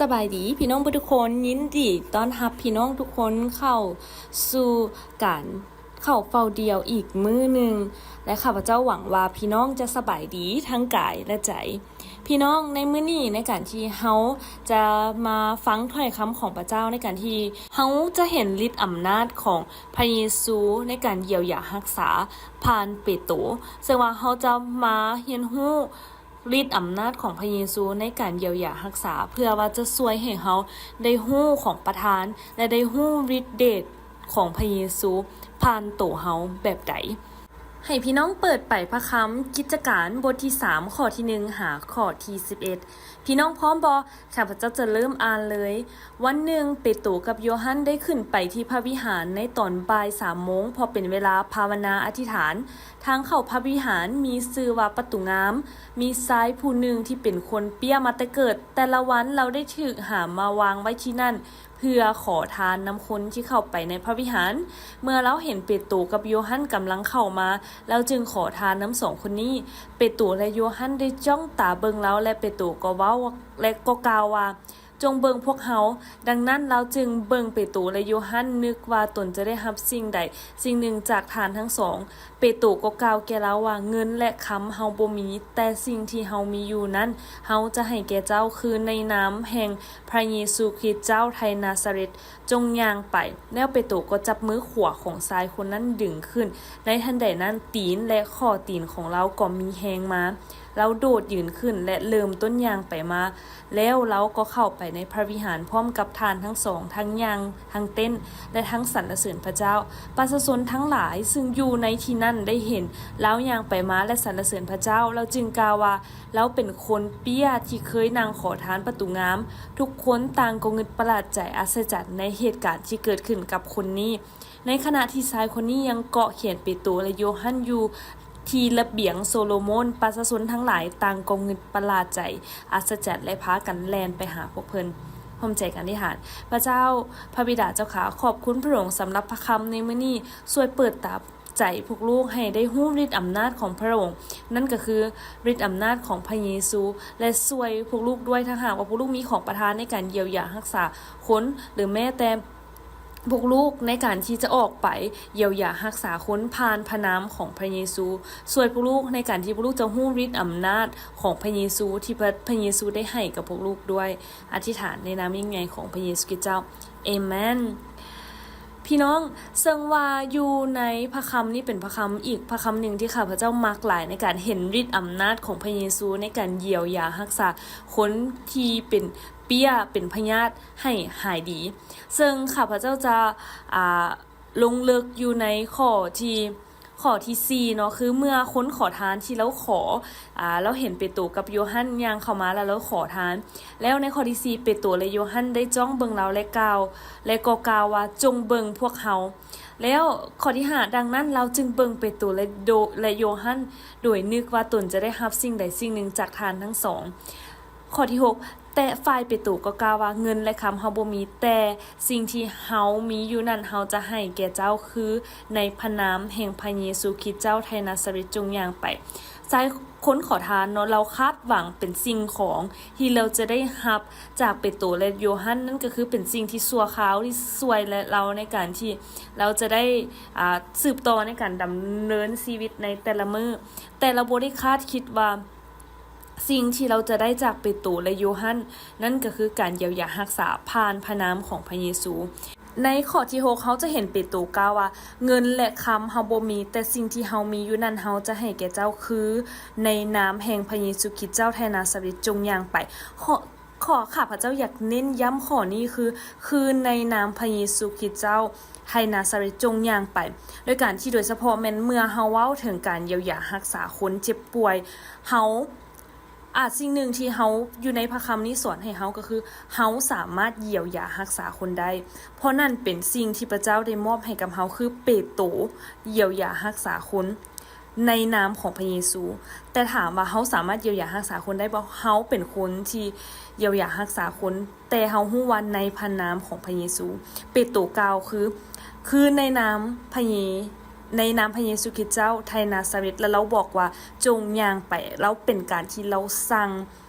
ສະບາຍດີພີ່ນ້ອງເບິດທຸກຄົນ, ຍິນດີຕ້ອນຮັບພີ່ນ້ອງທຸກຄົນເຂົ້າສູ່ການເຂົ້າເຝົ້າດ່ຽວອີກມື້ໜຶ່ງ ແລະ ຂ້າພະເຈົ້າຫວັງວ່າພີ່ນ້ອງຈະສະບາຍດີທັງກາຍ ແລະ ໃຈ. ພີ່ນ້ອງ, ໃນມື້ນີ້ ໃນການທີ່ເຮົາຈະມາຟັງຖ້ອຍຄຳຂອງພະເຈົ້າ, ໃນການທີ່ເຮົາຈະເຫັນລິດອຳນາດຂອງພະເຢຊູໃນການຢຽວຢາຮັກສາຜ່ານເປໂຕ, ເຊິ່ງວ່າເຮົາຈະມາຮຽນຮູ້ ລິດອຳນາດຂອງພະເຢຊູໃນການຢຽວຢາຮັກສາ ເພື່ອວ່າຈະຊ່ວຍໃຫ້ເຮົາໄດ້ຮູ້ຂອງປະທານ ແລະ ໄດ້ຮູ້ລິດເດດຂອງພະເຢຊູຜ່ານໂຕເຮົາແບບໃດ. ໃຫ້ພີ່ນ້ອງເປີດໄປພະຄຳກິດຈະການບົດທີສາມ ຂໍ້ທີໜຶ່ງ ຫາຂໍ້ທີສິບເອັດ. ພີ່ນ້ອງພ້ອມບໍ່? ຂ້າພະເຈົ້າຈະເລີ່ມອ່ານເລີຍ. ວັນໜຶ່ງ, ເປໂຕກັບໂຢຮັນໄດ້ຂຶ້ນໄປທີ່ພະວິຫານໃນຕອນບ່າຍສາມໂມງ, ເພາະເປັນເວລາພາວະນາອະທິຖານ. ທາງເຂົ້າພະວິຫານມີຊື່ວ່າປະຕູງາມ. ມີຊາຍຜູ້ໜຶ່ງທີ່ເປັນຄົນເປ້ຍມາແຕ່ເກີດ. ແຕ່ລະວັນລາວໄດ້ຖືກຫາມາວາງໄວ້ທີ່ນັ້ນ ເພື່ອຂໍທານນຳຄົນທີ່ເຂົ້າໄປໃນພະວິຫານ. ເມື່ອລາວເຫັນເປໂຕກັບໂຢຮັນກຳລັງເຂົ້າມາ, ລາວຈຶ່ງຂໍທານນຳສອງຄົນນີ້. ເປໂຕ ແລະ ໂຢຮັນໄດ້ຈ້ອງຕາເບິ່ງລາວ, ແລະ ເປໂຕກໍເວົ້າ ແລະ ກໍກ່າວວ່າ, ຈົ່ງເບິ່ງພວກເຮົາ. ດັ່ງນັ້ນ, ລາວຈຶ່ງເບິ່ງເປໂຕ ແລະ ໂຢຮັນ, ນຶກວ່າຕົນຈະໄດ້ຮັບສິ່ງໃດສິ່ງໜຶ່ງຈາກທ່ານທັງສອງ. ເປໂຕກໍກ່າວແກ່ລາວວ່າ, ເງິນ ແລະ ຄຳເຮົາບໍ່ມີ, ແຕ່ສິ່ງທີ່ເຮົາມີຢູ່ນັ້ນ ເຮົາຈະໃຫ້ແກ່ເຈົ້າ, ຄືໃນນາມແຫ່ງພະເຢຊູຄຣິດເຈົ້າໄທນາຊາເຣັດ, ຈົ່ງຍ່າງໄປ. ແລ້ວເປໂຕກໍຈັບມືຂວາຂອງຊາຍຄົນນັ້ນດຶງຂຶ້ນ. ໃນທັນໃດນັ້ນ, ຕີນ ແລະ ຂໍ້ຕີນຂອງລາວກໍມີແຮງມາ. ລາວໂດດຢືນຂຶ້ນ ແລະ ເລີ່ມຕົ້ນຍ່າງໄປມາ. ແລ້ວລາວກໍເຂົ້າໄປໃນພະວິຫານພ້ອມກັບທ່ານທັງສອງ, ທັງຍ່າງ, ທັງເຕັ້ນ ແລະ ທັງສັນລະເສີນພະເຈົ້າ. ປະຊາຊົນທັງຫຼາຍຊຶ່ງຢູ່ໃນທີ່ນັ້ນໄດ້ເຫັນລາວຍ່າງໄປມາ ແລະ ສັນລະເສີນພະເຈົ້າ. ລາວຈຶ່ງກ່າວວ່າ, ລາວເປັນຄົນເປ້ຍທີ່ເຄີຍນັ່ງຂໍທານປະຕູງາມ. ທຸກຄົນຕ່າງກໍງຶດປະຫຼາດໃຈອັດສະຈັນໃນເຫດການທີ່ເກີດຂຶ້ນກັບຄົນນີ້. ໃນຂະນະທີ່ຊາຍຄົນນີ້ຍັງເກາະແຂນເປໂຕ ແລະ ໂຢຮັນຢູ່ທີ່ລະບຽງໂຊໂລໂມນ, ປະຊາຊົນທັງຫຼາຍຕ່າງກໍງຶດປະຫຼາດໃຈອັດສະຈັນ ແລະ ພາກັນແລ່ນໄປຫາພວກເພິ່ນ. ຮ່ວມໃຈກັນອະທິຖານ. ພະເຈົ້າ, ພະບິດາເຈົ້າຂ້າ, ຂອບຄຸນພະອົງສຳລັບພະຄຳໃນມື້ນີ້. ຊ່ວຍເປີດຕາໃຈພວກລູກໃຫ້ໄດ້ຮູ້ລິດອຳນາດຂອງພະອົງ, ນັ້ນກໍຄືລິດອຳນາດຂອງພະເຢຊູ, ແລະ ຊ່ວຍພວກລູກດ້ວຍ. ຖ້າຫາກວ່າພວກລູກມີຂອງປະທານໃນການຢຽວຢາຮັກສາຄົນ ຫຼື ແມ້ແຕ່ ພວກລູກໃນການທີ່ຈະອອກໄປຢຽວຢາຮັກສາຄົນຜ່ານພະນາມຂອງພະເຢຊູ. ຊ່ວຍພວກລູກໃນການທີ່ພວກລູກຈະຮູ້ລິດອຳນາດຂອງພະເຢຊູ ທີ່ພະ, ພະເຢຊູໄດ້ໃຫ້ກັບພວກລູກດ້ວຍ. ອະທິຖານໃນນາມຍິ່ງໃຫຍ່ຂອງພະເຢຊູຄຣິດເຈົ້າ. ເອເມນ. ພີ່ນ້ອງ, ເຊິ່ງວ່າຢູ່ໃນພະຄຳນີ້ເປັນພະຄຳ, ອີກພະຄຳໜຶ່ງທີ່ຂ້າພະເຈົ້າມັກຫຼາຍໃນການເຫັນລິດອຳນາດຂອງພະເຢຊູໃນການຢຽວຢາຮັກສາຄົນທີ່ເປັນເປ້ຍ, ເປັນພະຍາດ ໃຫ້ຫາຍດີ. ເຊິ່ງຂ້າພະເຈົ້າຈະ, ອ່າ, ລົງເລິກຢູ່ໃນຂໍ້ທີ່, ຂໍ້ທີສີ່ເນາະ, ຄືເມື່ອຄົນຂໍທານທີ່ລາວຂໍ, ອ່າ, ລາວເຫັນເປໂຕກັບໂຢຮັນຍ່າງເຂົ້າມາ ແລ້ວລາວຂໍທານ. ແລ້ວໃນຂໍ້ທີສີ່ ເປໂຕ ແລະ ໂຢຮັນໄດ້ຈ້ອງເບິ່ງລາວ ແລະ ກ່າວ, ແລະ ກໍກ່າວວ່າ, ຈົ່ງເບິ່ງພວກເຮົາ. ແລ້ວຂໍ້ທີຫ້າ ດັ່ງນັ້ນລາວຈຶ່ງເບິ່ງເປໂຕ ແລະ ໂດ, ແລະ ໂຢຮັນ ໂດຍນຶກວ່າຕົນຈະໄດ້ຮັບສິ່ງໃດສິ່ງໜຶ່ງຈາກທ່ານທັງສອງ. ຂໍ້ທີຫົກ ແຕ່ຝ່າຍເປໂຕກໍກ່າວວ່າ, ເງິນ ແລະ ຄຳເຮົາບໍ່ມີ, ແຕ່ສິ່ງທີ່ເຮົາມີຢູ່ນັ້ນເຮົາຈະໃຫ້ແກ່ເຈົ້າ, ຄືໃນພະນາມແຫ່ງພະເຢຊູຄຣິດເຈົ້າໄທນາຊາເຣັດ, ຈົ່ງຍ່າງໄປ. ຊາຍຄົນຂໍທານເນາະ, ລາວຄາດຫວັງເປັນສິ່ງຂອງທີ່ລາວຈະໄດ້ຮັບຈາກເປໂຕ ແລະ ໂຢຮັນ, ນັ້ນກໍຄືເປັນສິ່ງທີ່ຊົ່ວຄາວທີ່ຊ່ວຍແລະລາວໃນການທີ່ລາວຈະໄດ້, ອ່າ, ສືບຕໍ່ໃນການດຳເນີນຊີວິດໃນແຕ່ລະມື້. ແຕ່ລາວບໍ່ໄດ້ຄາດຄິດວ່າ ສິ່ງທີ່ລາວຈະໄດ້ຈາກເປໂຕ ແລະ ໂຢຮັນ, ນັ້ນກໍຄືການຢຽວຢາຮັກສາຜ່ານພະນາມຂອງພະເຢຊູ. ໃນຂໍ້ທີຫົກ ເຮົາຈະເຫັນເປໂຕກ່າວວ່າ, ເງິນ ແລະ ຄຳເຮົາບໍ່ມີ, ແຕ່ສິ່ງທີ່ເຮົາມີຢູ່ນັ້ນເຮົາຈະໃຫ້ແກ່ເຈົ້າ, ຄືໃນນາມແຫ່ງພະເຢຊູຄຣິດເຈົ້າໄທນາຊາເຣັດ, ຈົ່ງຍ່າງໄປ. ຂໍ້, ຂໍ້, ຂ້າພະເຈົ້າຢາກເນັ້ນຢ້ຳຂໍ້ນີ້, ຄື, ຄືໃນນາມພະເຢຊູຄຣິດເຈົ້າໄທນາຊາເຣັດ, ຈົ່ງຍ່າງໄປ. ໂດຍການທີ່ໂດຍສະເພາະແມ່ນເມື່ອເຮົາເວົ້າເຖິງການຢຽວຢາຮັກສາຄົນເຈັບປ່ວຍ, ເຮົາ ອາ, ສິ່ງໜຶ່ງທີ່ເຮົາ ຢູ່ໃນພະຄຳນີ້ສອນໃຫ້ເຮົາກໍຄື ເຮົາສາມາດຢຽວຢາຮັກສາຄົນໄດ້. ເພາະນັ້ນເປັນສິ່ງທີ່ພະເຈົ້າໄດ້ມອບໃຫ້ກັບເຮົາ, ຄືເປໂຕຢຽວຢາຮັກສາຄົນໃນນາມຂອງພະເຢຊູ. ແຕ່ຖາມວ່າເຮົາສາມາດຢຽວຢາຮັກສາຄົນໄດ້ບໍ່? ເຮົາເປັນຄົນທີ່ຢຽວຢາຮັກສາຄົນ, ແຕ່ເຮົາຮູ້ວ່າໃນພະນາມຂອງພະເຢຊູ. ເປໂຕກ່າວຄື, ຄືໃນນາມພະເຢ, ໃນນາມພະເຢຊູຄຣິດເຈົ້າໄທນາຊາເຣັດ, ແລະ ລາວບອກວ່າ, ຈົ່ງຍ່າງໄປ. ລາວເປັນການທີ່ລາວສັ່ງ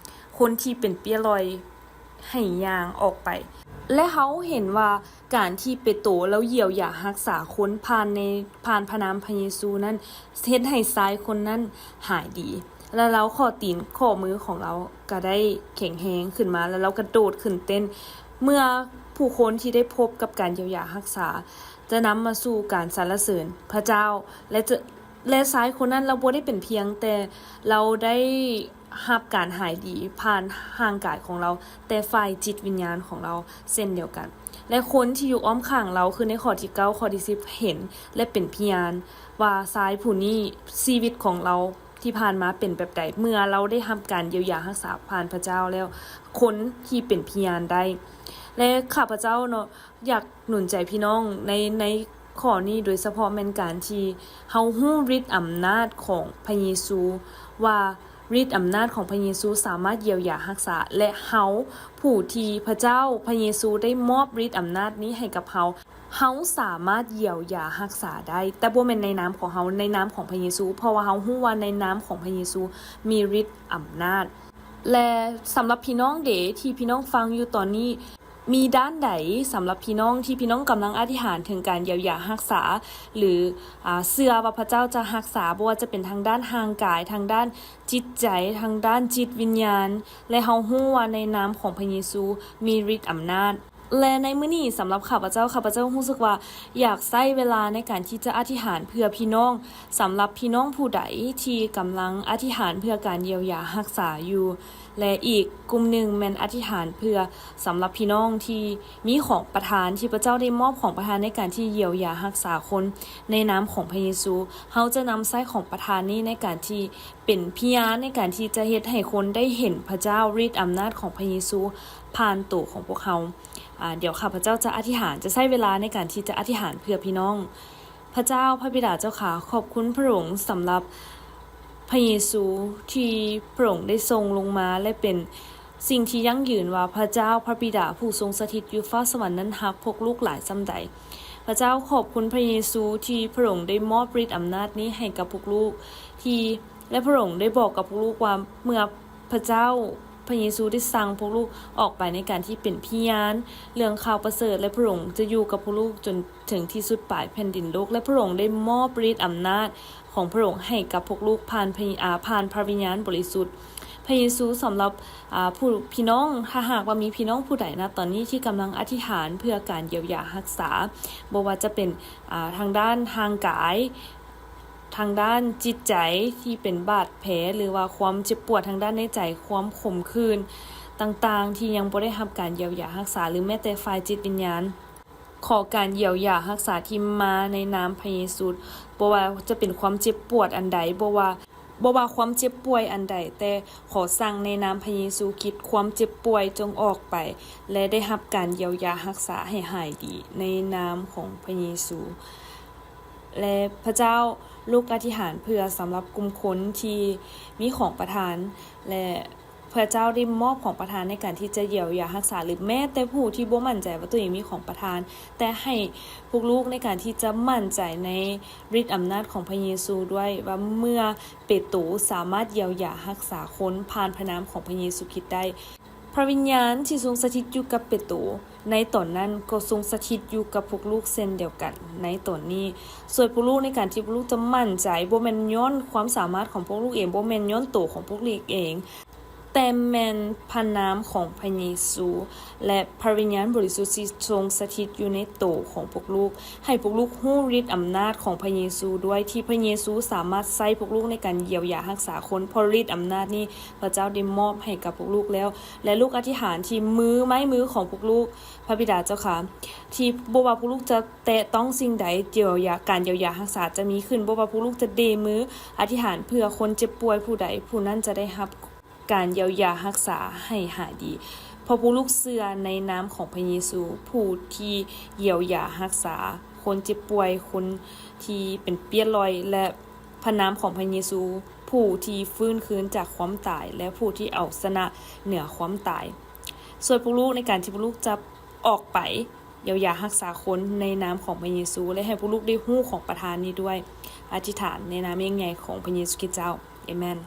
ຄົນທີ່ເປັນເປ້ຍລອຍ ໃຫ້ຍ່າງອອກໄປ. ແລະ ເຮົາເຫັນວ່າການທີ່ເປໂຕລາວຢຽວຢາຮັກສາຄົນຜ່ານໃນ ຜ່ານພະນາມພະເຢຊູນັ້ນ ເຮັດໃຫ້ຊາຍຄົນນັ້ນຫາຍດີ ແລະ ລາວ ຂໍ້ຕີນຂໍ້ມືຂອງລາວກໍໄດ້ແຂງແຮງຂຶ້ນມາ ແລະ ລາວກະໂດດຂຶ້ນເຕັ້ນ. ເມື່ອຜູ້ຄົນທີ່ໄດ້ພົບກັບການຢຽວຢາຮັກສາ ຈະນຳມາສູ່ການສັນລະເສີນພະເຈົ້າ ແລະ ຈະ ແລະ ຊາຍຄົນນັ້ນລາວບໍ່ໄດ້ເປັນພຽງແຕ່ລາວໄດ້ຮັບການຫາຍດີຜ່ານຮ່າງກາຍຂອງລາວ, ແຕ່ຝ່າຍຈິດວິນຍານຂອງລາວເຊັ່ນດຽວກັນ. ແລະ ຄົນທີ່ຢູ່ອ້ອມຂ້າງລາວ ຄືໃນຂໍ້ທີເກົ້າ ຂໍ້ທີສິບ ເຫັນ ແລະ ເປັນພະຍານວ່າຊາຍຜູ້ນີ້ ຊີວິດຂອງລາວທີ່ຜ່ານມາເປັນແບບໃດ ເມື່ອລາວໄດ້ຮັບການຢຽວຢາຮັກສາຜ່ານພະເຈົ້າແລ້ວ, ຄົນທີ່ເປັນພະຍານໄດ້. ແລະ ຂ້າພະເຈົ້າເນາະ ຢາກໜູນໃຈພີ່ນ້ອງໃນ ໃນຂໍ້ນີ້ ໂດຍສະເພາະແມ່ນການທີ່ເຮົາຮູ້ລິດອຳນາດຂອງພະເຢຊູ ວ່າລິດອຳນາດຂອງພະເຢຊູສາມາດຢຽວຢາຮັກສາ ແລະ ເຮົາຜູ້ທີ່ພະເຈົ້າ ພະເຢຊູໄດ້ມອບລິດອຳນາດນີ້ໃຫ້ກັບເຮົາ, ເຮົາສາມາດຢຽວຢາຮັກສາໄດ້, ແຕ່ບໍ່ແມ່ນໃນນາມຂອງເຮົາ, ໃນນາມຂອງພະເຢຊູ, ເພາະວ່າເຮົາຮູ້ວ່າໃນນາມຂອງພະເຢຊູມີລິດອຳນາດ. ແລະ ສຳລັບພີ່ນ້ອງເດ ທີ່ພີ່ນ້ອງຟັງຢູ່ຕອນນີ້, ມີດ້ານໃດສຳລັບພີ່ນ້ອງທີ່ພີ່ນ້ອງກຳລັງອະທິຖານເຖິງການຢຽວຢາຮັກສາ ຫຼື ອາ ເຊື່ອວ່າພະເຈົ້າຈະຮັກສາ, ບໍ່ວ່າຈະເປັນທາງດ້ານຮ່າງກາຍ, ທາງດ້ານຈິດໃຈ, ທາງດ້ານຈິດວິນຍານ, ແລະ ເຮົາຮູ້ວ່າໃນນາມຂອງພະເຢຊູມີລິດອຳນາດ. ແລະ ໃນມື້ນີ້ສຳລັບຂ້າພະເຈົ້າ, ຂ້າພະເຈົ້າຮູ້ສຶກວ່າຢາກໃຊ້ເວລາໃນການທີ່ຈະອະທິຖານເພື່ອພີ່ນ້ອງ, ສຳລັບພີ່ນ້ອງຜູ້ໃດທີ່ກຳລັງອະທິຖານເພື່ອການຢຽວຢາຮັກສາຢູ່. ແລະ ອີກກຸ່ມໜຶ່ງແມ່ນອະທິຖານເພື່ອສຳລັບພີ່ນ້ອງທີ່ມີຂອງປະທານ ທີ່ພະເຈົ້າໄດ້ມອບຂອງປະທານໃນການທີ່ຢຽວຢາຮັກສາຄົນໃນນາມຂອງພະເຢຊູ. ເຮົາຈະນຳໃຊ້ຂອງປະທານນີ້ໃນການທີ່ເປັນພະຍານ ໃນການທີ່ຈະເຮັດໃຫ້ຄົນໄດ້ເຫັນພະເຈົ້າ, ລິດອຳນາດຂອງພະເຢຊູຜ່ານໂຕຂອງພວກເຮົາ. ອາ, ດຽວຂ້າພະເຈົ້າຈະອະທິຖານ, ຈະໃຊ້ເວລາໃນການທີ່ຈະອະທິຖານເພື່ອພີ່ນ້ອງ. ພະເຈົ້າ, ພະບິດາເຈົ້າຂ້າ, ຂອບຄຸນພະອົງສຳລັບພະເຢຊູທີ່ພະອົງໄດ້ສົ່ງລົງມາ ແລະ ເປັນສິ່ງທີ່ຢັ້ງຢືນວ່າພະເຈົ້າ, ພະບິດາຜູ້ຊົງສະຖິດຢູ່ຟ້າສະຫວັນນັ້ນຮັກພວກລູກຫຼາຍສ່ຳໃດ. ພະເຈົ້າ, ຂອບຄຸນພະເຢຊູທີ່ພະອົງໄດ້ມອບລິດອຳນາດນີ້ໃຫ້ກັບພວກລູກ, ທີ່ ແລະ ພະອົງໄດ້ບອກກັບພວກລູກວ່າ ເມື່ອ ພະເຈົ້າ, ພະເຢຊູໄດ້ສັ່ງພວກລູກອອກໄປໃນການທີ່ເປັນພະຍານເລື່ອງຂ່າວປະເສີດ ແລະ ພະອົງຈະຢູ່ກັບພວກລູກຈົນເຖິງທີ່ສຸດປາຍແຜ່ນດິນໂລກ ແລະ ພະອົງໄດ້ມອບລິດອຳນາດຂອງພະອົງໃຫ້ກັບພວກລູກຜ່ານພະ, ອາ, ຜ່ານພະວິນຍານບໍລິສຸດ. ພະເຢຊູ ສຳລັບ, ອາ, ຜູ້, ພີ່ນ້ອງ, ຖ້າຫາກວ່າມີພີ່ນ້ອງຜູ້ໃດນະຕອນນີ້ທີ່ກຳລັງອະທິຖານເພື່ອການຢຽວຢາຮັກສາ, ບໍ່ວ່າຈະເປັນ, ອາ, ທາງດ້ານຮ່າງກາຍ, ທາງດ້ານຈິດໃຈທີ່ເປັນບາດແຜ ຫຼືວ່າຄວາມເຈັບປວດທາງດ້ານໃນໃຈ, ຄວາມຂົມຂື່ນຕ່າງໆ ທີ່ຍັງບໍ່ໄດ້ຮັບການຢຽວຢາຮັກສາ ຫຼືແມ້ແຕ່ຝ່າຍຈິດວິນຍານ, ຂໍການຢຽວຢາຮັກສາທີ່ມາໃນນາມພະເຢຊູ. ບໍ່ວ່າຈະເປັນຄວາມເຈັບປວດອັນໃດ, ບໍ່ວ່າ, ບໍ່ວ່າຄວາມເຈັບປ່ວຍອັນໃດ, ແຕ່ຂໍສັ່ງໃນນາມພະເຢຊູຄຣິດ, ຄວາມເຈັບປ່ວຍຈົ່ງອອກໄປ ແລະ ໄດ້ຮັບການຢຽວຢາຮັກສາໃຫ້ຫາຍດີໃນນາມຂອງພະເຢຊູ. ແລະ ພະເຈົ້າ, ລູກອະທິຖານເພື່ອສຳລັບກຸ່ມຄົນທີ່ມີຂອງປະທານ ແລະ ພະເຈົ້າໄດ້ມອບຂອງປະທານໃນການທີ່ຈະຢຽວຢາຮັກສາ ຫຼືແມ້ແຕ່ຜູ້ທີ່ບໍ່ໝັ້ນໃຈວ່າຕົວເອງມີຂອງປະທານ, ແຕ່ໃຫ້ພວກລູກໃນການທີ່ຈະໝັ້ນໃຈໃນລິດອຳນາດຂອງພະເຢຊູດ້ວຍ, ວ່າເມື່ອເປໂຕສາມາດຢຽວຢາຮັກສາຄົນຜ່ານພະນາມຂອງພະເຢຊູຄຣິດໄດ້, ພະວິນຍານທີ່ຊົງສະຖິດຢູ່ກັບເປໂຕໃນຕອນນັ້ນ ກໍຊົງສະຖິດຢູ່ກັບພວກລູກເຊັ່ນດຽວກັນໃນຕອນນີ້. ຊ່ວຍພວກລູກໃນການທີ່ພວກລູກຈະໝັ້ນໃຈ, ບໍ່ແມ່ນຍ້ອນຄວາມສາມາດຂອງພວກລູກເອງ, ບໍ່ແມ່ນຍ້ອນໂຕຂອງພວກລູກເອງ, ແຕ່ແມ່ນພະນາມຂອງພະເຢຊູ ແລະ ພະວິນຍານບໍລິສຸດທີ່ຊົງສະຖິດຢູ່ໃນໂຕຂອງພວກລູກ, ໃຫ້ພວກລູກຮູ້ລິດອຳນາດຂອງພະເຢຊູດ້ວຍ, ທີ່ພະເຢຊູສາມາດໃຊ້ພວກລູກໃນການຢຽວຢາຮັກສາຄົນ, ເພາະລິດອຳນາດນີ້ ພະເຈົ້າໄດ້ມອບໃຫ້ກັບພວກລູກແລ້ວ ແລະ ລູກອະທິຖານທີ່ມື, ໄມ້ມືຂອງພວກລູກ, ພະບິດາເຈົ້າຂ້າ, ທີ່ບໍ່ວ່າພວກລູກຈະແຕະຕ້ອງສິ່ງໃດ, ຢຽວຢາ, ການຢຽວຢາຮັກສາຈະມີຂຶ້ນ, ບໍ່ວ່າພວກລູກຈະເດມືອະທິຖານເພື່ອຄົນເຈັບປ່ວຍຜູ້ໃດ, ຜູ້ນັ້ນຈະໄດ້ຮັບການຢຽວຢາຮັກສາໃຫ້ຫາຍດີ, ເພາະພວກລູກເຊື່ອໃນນາມຂອງພະເຢຊູ, ຜູ້ທີ່ຢຽວຢາຮັກສາຄົນເຈັບປ່ວຍ, ຄົນທີ່ເປັນປ່ຽນລອຍ, ແລະ ພະນາມຂອງພະເຢຊູ, ຜູ້ທີ່ຟື້ນຄືນຈາກຄວາມຕາຍ ແລະ ຜູ້ທີ່ເອົາຊະນະເໜືອຄວາມຕາຍ. ຊ່ວຍພວກລູກໃນການທີ່ພວກລູກຈະອອກໄປຢຽວຢາຮັກສາຄົນໃນນາມຂອງພະເຢຊູ ແລະ ໃຫ້ພວກລູກໄດ້ຮູ້ຂອງປະທານນີ້ດ້ວຍ. ອະທິຖານໃນນາມຍິ່ງໃຫຍ່ຂອງພະເຢຊູຄຣິດເຈົ້າ. ເອເມນ.